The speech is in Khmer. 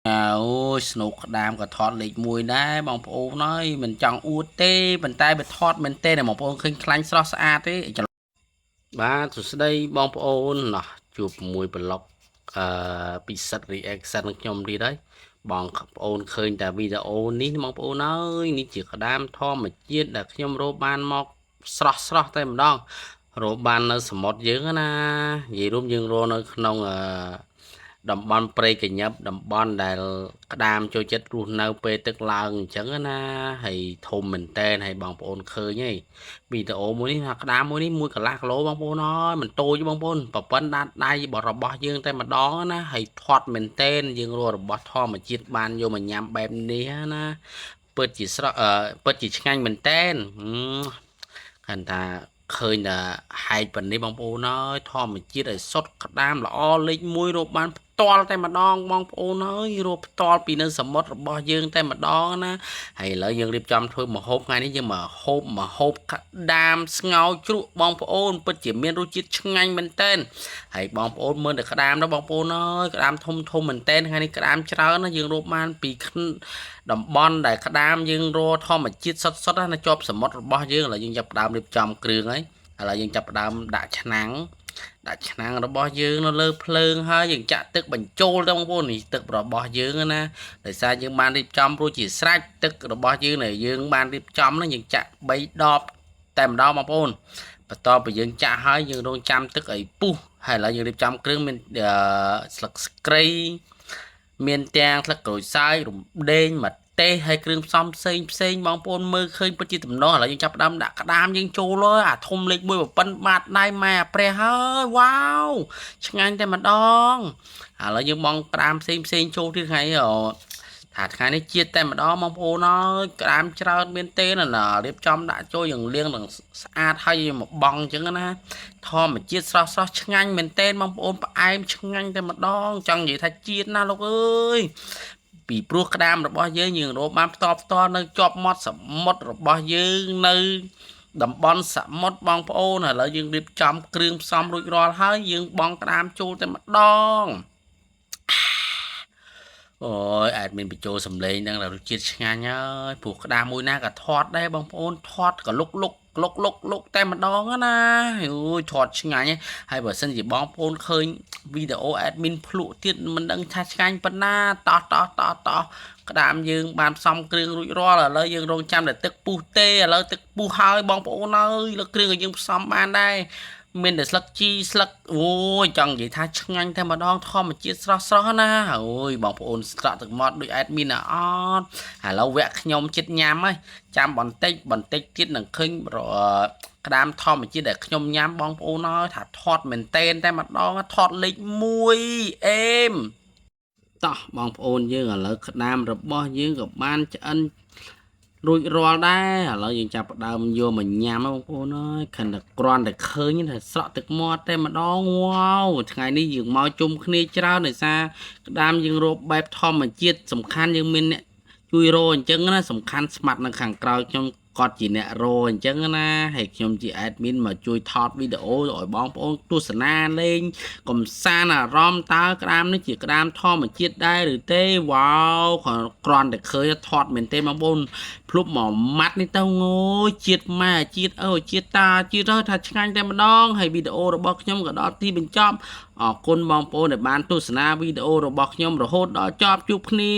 អូយស្នូកក្តាមក៏ថតលេខ1ដែរបងប្អូនអើយមិនចង់អួតទេប៉ុន្តែវាថតមែនទេបងប្អូនឃើញខ្លាញ់ស្រស់ស្អាតទេបាទសួស្តីបងប្អូនណោះជួបមួយប្លុកអឺពិសិដ្ឋ reaction ខ្ញុំទៀតហើយបងប្អូនឃើញតែវីដេអូនេះបងប្អូនអើយនេះជាក្តាមធម្មជាតិដែលខ្ញុំរកបានមកស្រស់ស្រស់តែម្ដងរកបាននៅសមុទ្រយើងណានិយាយរួមយើងរកនៅក្នុងអឺ តំបន់ព្រៃកញឹបតំបន់ដែលក្តាមចូលចិត្តរស់នៅពេលទឹកឡើងអញ្ចឹងណាហើយធំមែនតែនហើយបងប្អូនឃើញហើយវីដេអូមួយនេះថាក្តាមមួយនេះ1កន្លះគីឡូបងប្អូនអើយមិនតូចទេបងប្អូនប្រប៉ិនដាតដៃរបស់យើងតែម្ដងណាហើយធាត់មែនតែនយើងរករបស់ធម្មជាតិបានយកមកញ៉ាំបែបនេះណាពិតជាស្រស់អឺពិតជាឆ្ងាញ់មែនតែនខាន់ថាឃើញតែហែកប៉ុណ្នេះបងប្អូនអើយធម្មជាតិឲ្យសុទ្ធក្តាមល្អលេខ1រកបានផ្ទាល់តែម្ដងបងប្អូនអើយរកផ្ទាល់ពីនៅសមុទ្ររបស់យើងតែម្ដងណាហើយឥឡូវយើងរៀបចំធ្វើម្ហូបថ្ងៃនេះយើងមកហូបម្ហូបក្តាមស្ងោរជ្រក់បងប្អូនពិតជាមានរសជាតិឆ្ងាញ់មែនទែនហើយបងប្អូនមើលតែក្តាមទៅបងប្អូនអើយក្តាមធំធំមែនទែនថ្ងៃនេះក្តាមច្រើនណាយើងរកបានពីតំបន់ដែលក្តាមយើងរកធម្មជាតិសុទ្ធសុទ្ធណាជាប់សមុទ្ររបស់យើងឥឡូវយើងចាប់ផ្ដើមរៀបចំគ្រឿងហើយឥឡូវយើងចាប់ផ្ដើមដាក់ឆ្នាំងដាក់ឆ្នាំងរបស់យើងនៅលើភ្លើងហើយយើងចាក់ទឹកបញ្ចូលទៅបងប្អូននេះទឹករបស់យើងណាដោយសារយើងបានរៀបចំរួចជាស្រេចទឹករបស់យើងដែលយើងបានរៀបចំហ្នឹងយើងចាក់3ដបតែម្ដងបងប្អូនបន្ទាប់ពីយើងចាក់ហើយយើងរងចាំទឹកឲ្យពុះហើយឥឡូវយើងរៀបចំគ្រឿងមានស្លឹកស្គ្រីមានទាំងស្លឹកក្រូចសើចរំដេងម្ទេសហើយគ្រឿងផ្សំផ្សេងផ្សេងបងប្អូនមើលឃើញពិតជាតំណោះឥឡូវយើងចាប់ផ្ដើមដាក់ក្តាមយើងចូលហើយអាធំលេខ1ប្រប៉ិនបាតដៃម៉ែអាព្រះហើយវ៉ាវឆ្ងាញ់តែម្ដងឥឡូវយើងបងក្តាមផ្សេងផ្សេងចូលទៀតថ្ងៃថាថ្ងៃនេះជាតិតែម្ដងបងប្អូនអើយក្តាមច្រើនមានទេណារៀបចំដាក់ចូលយ៉ាងលាងនឹងស្អាតហើយមកបង់អញ្ចឹងណាធម្មជាតិស្រស់ស្រស់ឆ្ងាញ់មែនទែនបងប្អូនផ្អែមឆ្ងាញ់តែម្ដងចង់និយាយថាជាតិណាលោកអើយពីព្រោះក្តាមរបស់យើងយើងរកបានផ្ទាល់ផ្ទាល់នៅជាប់មាត់សមុទ្ររបស់យើងនៅតំបន់សមុទ្របងប្អូនឥឡូវយើងរៀបចំគ្រឿងផ្សំរួចរាល់ហើយយើងបង់ក្តាមចូលតែម្ដងអូយអាចមានបញ្ចូលសំឡេងហ្នឹងរសជាតិឆ្ងាញ់ហើយព្រោះក្តាមមួយណាក៏ធាត់ដែរបងប្អូនធាត់ក៏លុកលុកលុកលុកលុកតែម្ដងណាអូយធាត់ឆ្ងាញ់ហើយបើសិនជាបងប្អូនឃើញវីដេអូ admin ភ្លក់ទៀតមិនដឹងថាឆ្ងាញ់ប៉ុណ្ណាតោះតោះតោះតោះក្តាមយើងបានផ្សំគ្រឿងរួចរាល់ឥឡូវយើងរងចាំតែទឹកពុះទេឥឡូវទឹកពុះហើយបងប្អូនអើយលើគ្រឿងឲ្យយើងផ្សំបានដែរមានតែស្លឹកជីស្លឹកអូយចង់និយាយថាឆ្ងាញ់តែម្ដងធម្មជាតិស្រស់ស្រស់ណាអូយបងប្អូនស្រក់ទឹកមាត់ដូច admin អត់ឥឡូវវគ្គខ្ញុំចិត្តញ៉ាំហើយចាំបន្តិចបន្តិចទៀតនឹងឃើញក្តាមធម្មជាតិដែលខ្ញុំញ៉ាំបងប្អូនអើយថាថតមែនតែនតែម្ដងថតលេខ1អេមតោះបងប្អូនយើងឥឡូវក្តាមរបស់យើងក៏បានឆ្អិនរួចរាល់ដែរឥឡូវយើងចាប់ផ្ដើមយកមកញ៉ាំបងប្អូនអើយខណៈគ្រាន់តែឃើញថាស្រក់ទឹកមាត់តែម្ដងវ៉ាវថ្ងៃនេះយើងមកជុំគ្នាច្រើនដោយសារក្តាមយើងរកបែបធម្មជាតិសំខាន់យើងមានអ្នកជួយរកអញ្ចឹងណាសំខាន់ស្មាត់នៅខាងក្រោយខ្ញុំគាត់ជាអ្នករអញ្ចឹងណាហើយខ្ញុំជា admin មកជួយថតវីដេអូឲ្យបងប្អូនទស្សនាលេងកំសាន្តអារម្មណ៍តើក្តាមនេះជាក្តាមធម្មជាតិដែរឬទេវ៉ាវគ្រាន់តែឃើញថតមែនទេបងប្អូនភ្លុបមួយម៉ាត់នេះទៅងយជាតិម៉ែជាតិអើជាតិតាជាតិទៅថាឆ្ងាញ់តែម្ដងហើយវីដេអូរបស់ខ្ញុំក៏ដល់ទីបញ្ចប់អរគុណបងប្អូនដែលបានទស្សនាវីដេអូរបស់ខ្ញុំរហូតដល់ចប់ជួបគ្នា។